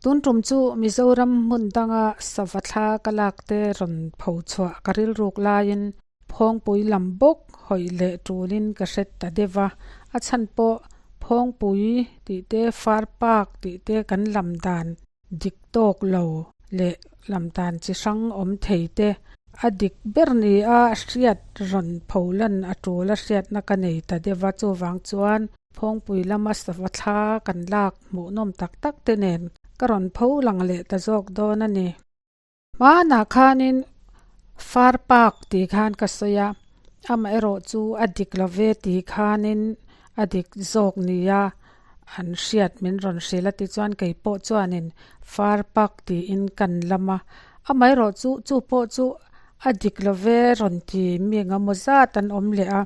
Tun tum chu Mizoram hmun danga sava thla ka lak te rawn pho chhuah ka rilruk laiin Phawngpui lam bawk hawi leh tulin ka hre ta deuh va, a chhan pawh Phawngpui tih te Far Park tih te kan lam dan dik tawk lo leh lam dan chi hrang awm thei te a dik ber ni a hriat rawn pho lan a tul a hriatna ka nei ta deuh va, chuvang chuan Phawngpui lama sava thla kan lak hmuhnawm tak tak te nen ka rawn pho lang leh ta zawk dawn a ni. Hmanah khanin Far Park tih khan ka sawi a, amaherawh chu a dik lo ve tih khanin a dik zawk nia an hriat min rawn hrilh a tichuan kei pawh chuanin Far Park tiin kan lam a, amaherawh chu chu pawh chu a dik lo ve rawn ti mi engemaw zat an awm leh a,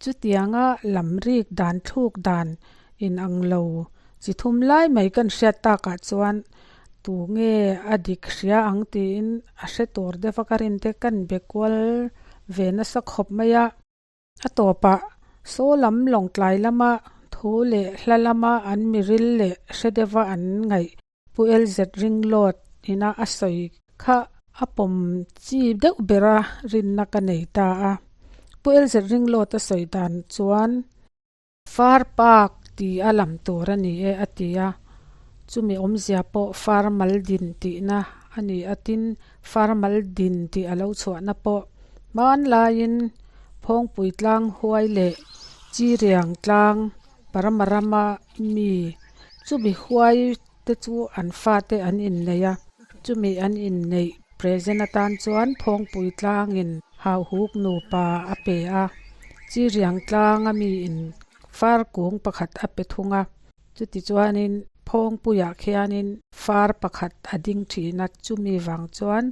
chutianga lam rik dan thluk dan inang lo chi thum lai mai kan hriat takah chuan Tu nge a dik hria ang tiin a hre tur deuh a ka rin te kan be kual ve nasa khawp mai a. A tawpah saw lam lawngtlai lama thu leh hla lama an miril leh hre deuha an ngaih Pu LZ Ringlawt ina a sawi kha a pawm chi deuh bera rinna ka nei ta a. Pu LZ Ringlawt a sawi dan chuan. Far Park ti a lam tur a ni e a ti a, chumi awmzia pawh Far mal din tihna a ni a, tin Far mal din tih a lo chhuahna pawh hmanlaiin Phawngpui tlang huai leh Chiriang tlang Parama rama mi chumi huai te chu an fate an inneih a, chumi an inneih present atan chuan Phawngpui tlangin Hauhuk nupa a pe a, Chiriang tlanga miin far kung pakhat a pe thung a, chuti chuanin Phawngpuiah khianin far pakhat a ding thin a, chumi vang chuan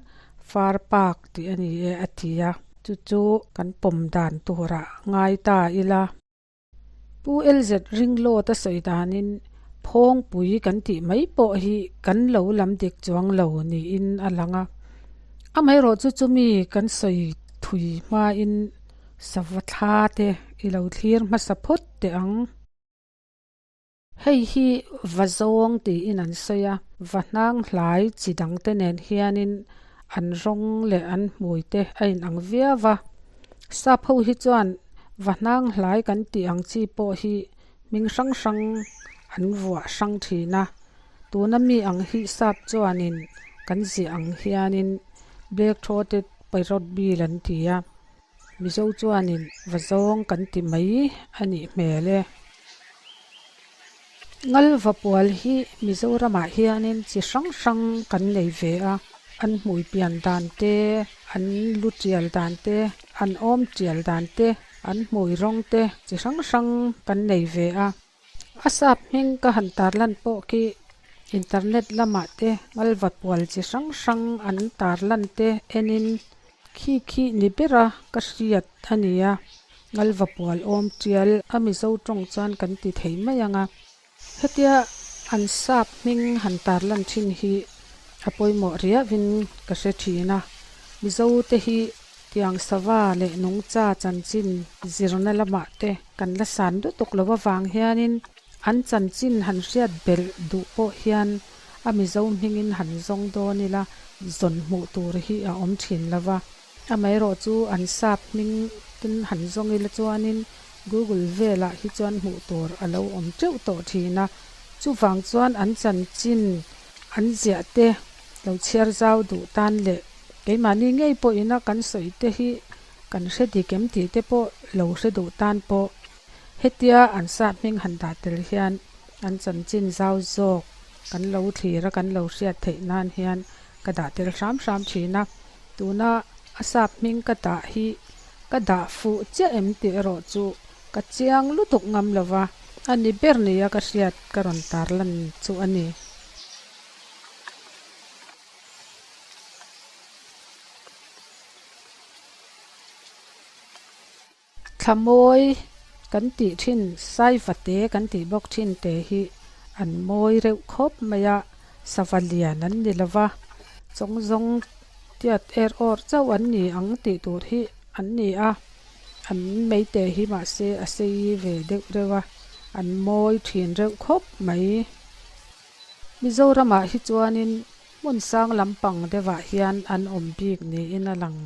Far Park tih a ni e a ti a, chu chu kan pawm dan turah ngai ta ila. Pu LZ Ringlawt a sawi danin Phawngpui kan tih mai pawh hi kan lo lam dik chuang lo niin a lang a. Amaherawh chu chumi kan sawi thui hmain sava thla te i lo thlir hmasa phawt teh ang. Hei hi va zawng tiin an sawi a, va hnang hlai chi dangte nen hianin an rawng leh an hmui te a inang viau va. Sap ho hi chuan va hnang hlai kan tih ang chi pawh hi hming hrang hrang an vuah hrang thin a, tuna mi ang hi sap chuanin kan ziah ang hianin black throated parrot bill an ti a. Mizo chuanin va zawng kan ti mai a nih hmel e. Ngalva pual hi Mizoramah hianin chi hrang hrang kan nei ve a, an hmui pian dan te, an lu tial dan te, an awm tial dan te, an hmui rawng te chi hrang hrang kan nei ve a. A sap hming ka han tarlan pawh khi internet lamah te ngalva pual chi hrang hrang an tarlan te enin khi khi ni bera ka hriat a ni a, ngalva pual awm tial a Mizo tawng chuan kan ti thei mai ang a. Hetia an sap hming han tarlan thin hi a pawimawh riauhin ka hre thin a, Mizo te hi tiang sava leh nungcha chanchin zirna lamah te kan la san lutuk lo avang hianin an chanchin han hriat belh duh pawh hian a Mizo hmingin han zawng dawn ila zawn hmuh tur hi a awm thin lo va. Amaherawh chu an sap hming ten han zawng ila chuanin Google velah hi chuan hmuh tur a lo awm teuh tawh thin a. Chuvang chuan an chanchin an ziah te lo chhiar zau duh tan leh keimahni ngei pawhina kan sawi te hi kan hre dik em tih te pawh lo hre duh tan pawh hetia an sap hming han dah tel hian an chanchin zau zawk kan lo thlir a kan lo hriat theih nan hian ka dah tel hram hram thin a, tuna a sap hming ka dah hi ka dah fuh chiah em tih erawh chu ka chiang lutuk ngam lo va, a ni ber nia ka hriat ka rawn tarlan chu a ni. Thlamawi kan tih thin, Saivate kan tih bawk thin te hi an mawi reuh khawp mai a, sava lian an ni lo va, chawng zawng tiat er awr chauh an ni ang tih tur hi an ni a, an meite hi mahse a sei ve deuh reuh a, an mawi thin reuh khawp mai. Mizoramah hi chuanin hmun sang lampang deuhah hian an awm bik niin a lang.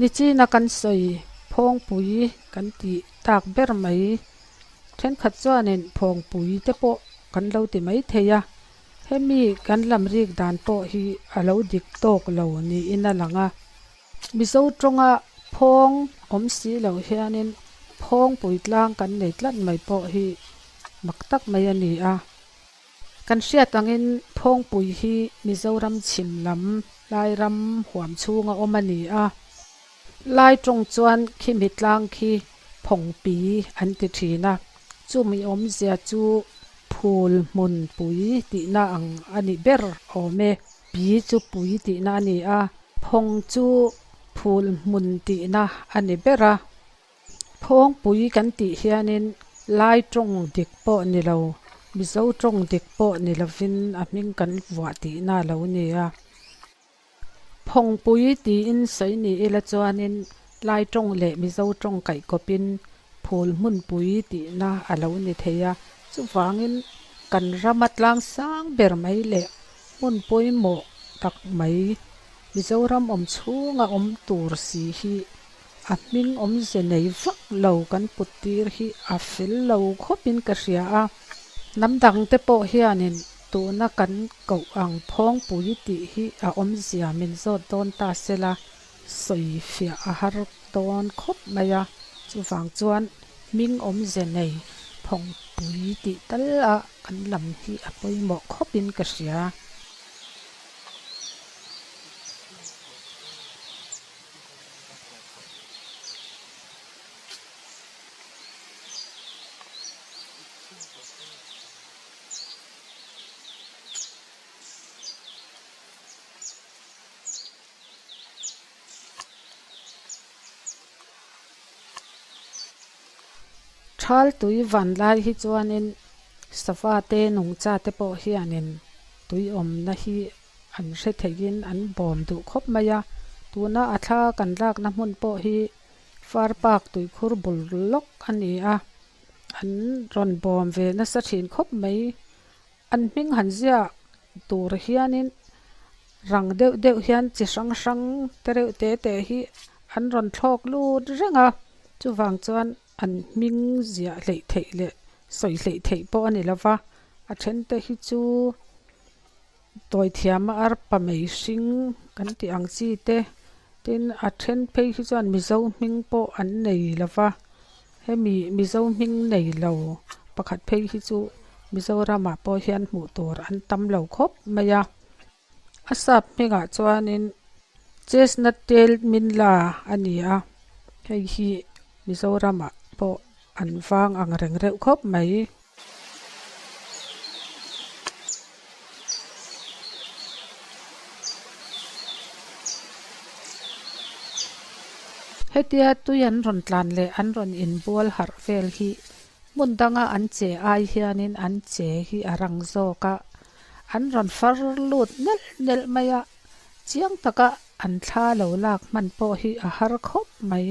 Nichina kan sawi phawngpui kan tih tak ber mai. Thenkhat chuanin phawngpui te pawh kan lo ti mai thei a, hemi kan lam rik dan pawh hi a lo dik tawk lo niin a lang a. Mizo tawnga phawng awm si lo hianin phawngpui tlang kan nei tlat mai pawh hi mak tak mai a ni a. Kan hriat angin phawngpui hi Mizoram chhim lam Lairam huam chhunga awm a ni a. Lai tawng chuan khimi tlang khi phawngpi an ti thin a, chumi awmzia chu phul hmun pui tihna ang a ni ber awm e. Pi chu pui tihna a ni a, phawng chu phul hmun tihna a ni ber a. Phawngpui kan tih hianin Lai tawng dik pawh ni lo, Mizo tawng dik pawh ni lovin a hming kan vuah tihna a lo ni a. Phawngpui tiin sawi ni ila chuanin Lai tawng leh Mizo tawng kaihkawpin phul hmunpui tihna a lo ni thei a. Chuvangin kan rama tlang sang ber mai leh hmun pawimawh tak mai Mizoram awm chhunga awm tur si hi a hming awmze nei vak lo kan put tir hi a fel lo khawpin ka hria a. Hnam dangte pawh hianin tuna kan koh ang phawngpui tih hi a awmzia min zawt dawn ta sela sawi fiah a har dawn khawp mai a, chuvang chuan hming awmze nei phawngpui tih tal a kan lam hi a pawimawh khawpin ka hria. Thal tui van lai hi chuanin sava te nungcha te pawh hianin tui awmna hi an hre theihin an bawm duh khawp mai a, tuna a thla kan lakna hmun pawh hi far park tuikhur bul lawk a ni a, an rawn bawm ve nasa thin khawp mai. An hming han ziak tur hianin rang deuh deuh hian chi hrang hrang te reuh te te hi an rawn thlawk lut reng a, chuvang chuan an hming ziah hleih theih leh sawi hleih theih pawh a ni lo va, a then te hi chu tawi thiama arpa mei hring kan tih ang chi te tin a then phei hi chuan mizo hming pawh an nei lo va. Hemi Mizo hming nei lo pakhat phei hi chu Mizoramah pawh hian hmuh tur an tam lo khawp mai a. A sap hmingah chuanin Chestnut tailed minla a ni a, hei hi Mizoramah pawh an vang ang reng reuh khawp mai. Hetia tui an rawn tlan leh an rawn inbual harh vel hi hmun danga an che ai hianin an che hi a rang zawk a, an rawn far lut nelh nelh mai a, chiang taka an thla lo lak hman pawh hi a har khawp mai.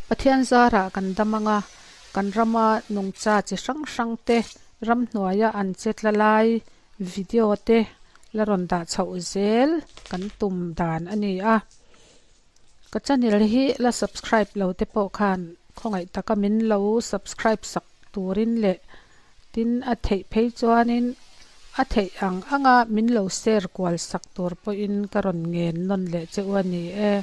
Pathian zarah kan dam anga, kan rama nungcha chi hrang hrang te ramhnuaia an che tla lai video te la rawn dah chhoh zel kan tum dan a ni a. Ka channel hi la subscribe lo te pawh khan khawngaih taka min lo subscribe sak turin leh tin a theih phei chuanin a theih ang anga min lo share kual sak tur pawhin ka rawn ngen nawn leh che u a ni e.